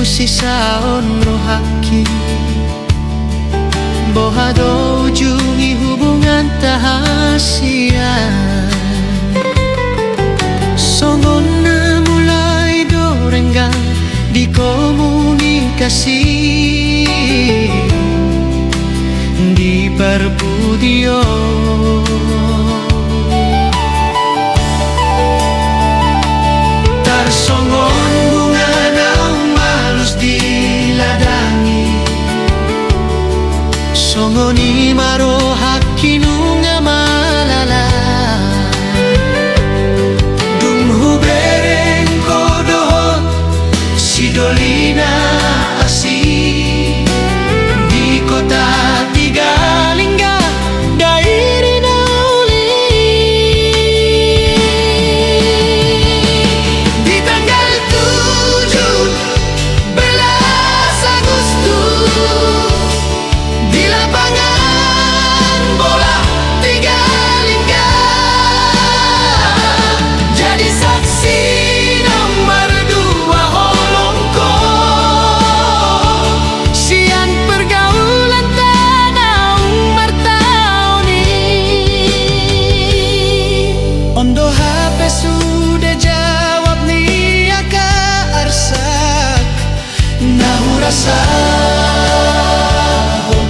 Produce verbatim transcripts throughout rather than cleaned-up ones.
Sisaon rohangki, boha do ujung ni hubunganta hasian. Songon na mulai do renggang di komunikasi di parpudi on. Tarsongon bunga naung malus di ladang i, songon i ma rohangki nunga malala. Dung hubereng ho dohot sidoli na asing di kota Tiga Lingga, Dairi na uli. Di tanggal tujuh belas Agustus, di lapangan bola Tiga Lingga, jadi saksi nomor dua holongku sian pergaulan tanaung martaon i. On do hape sude jawab ni angka arsak na hurasahon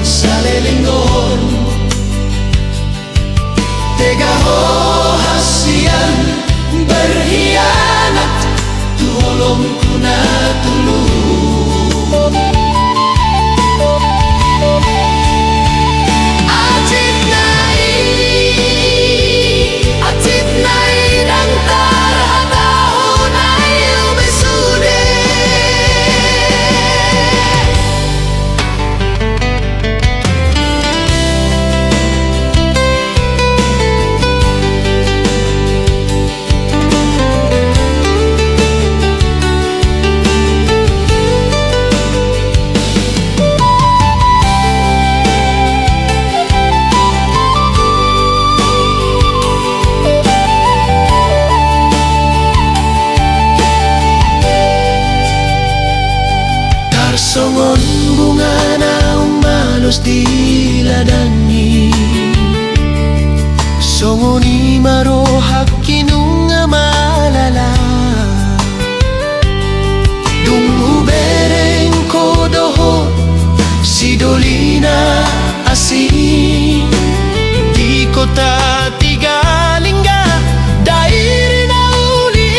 saleleng on. Tega ho hasian berhianat tu holongku na tolu. Atik nai, atik nai ndang tarhatahon ai ube sude. Tarsongon bunga naung malus di ladang i, songon i ma rohangki nunga malala. Dung hubereng ho dohot sidoli na asing di kota Tiga Lingga, Dairi na uli.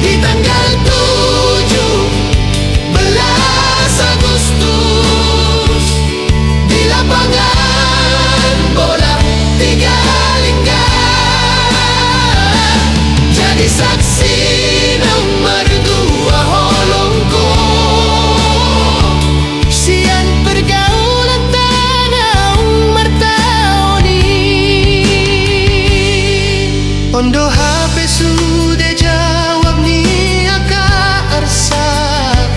Di tanggal tujuh belas Agustus, di lapangan bola Tiga Lingga, jadi saksi nomor dua holongku sian pergaulan tanaung martaon i. On do hape sude jawab ni angka arsak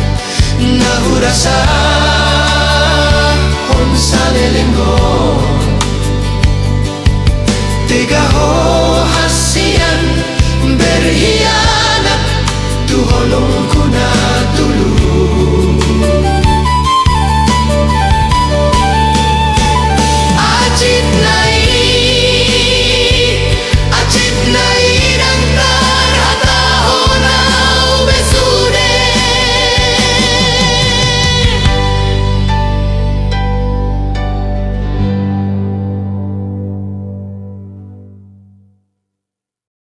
na hurasa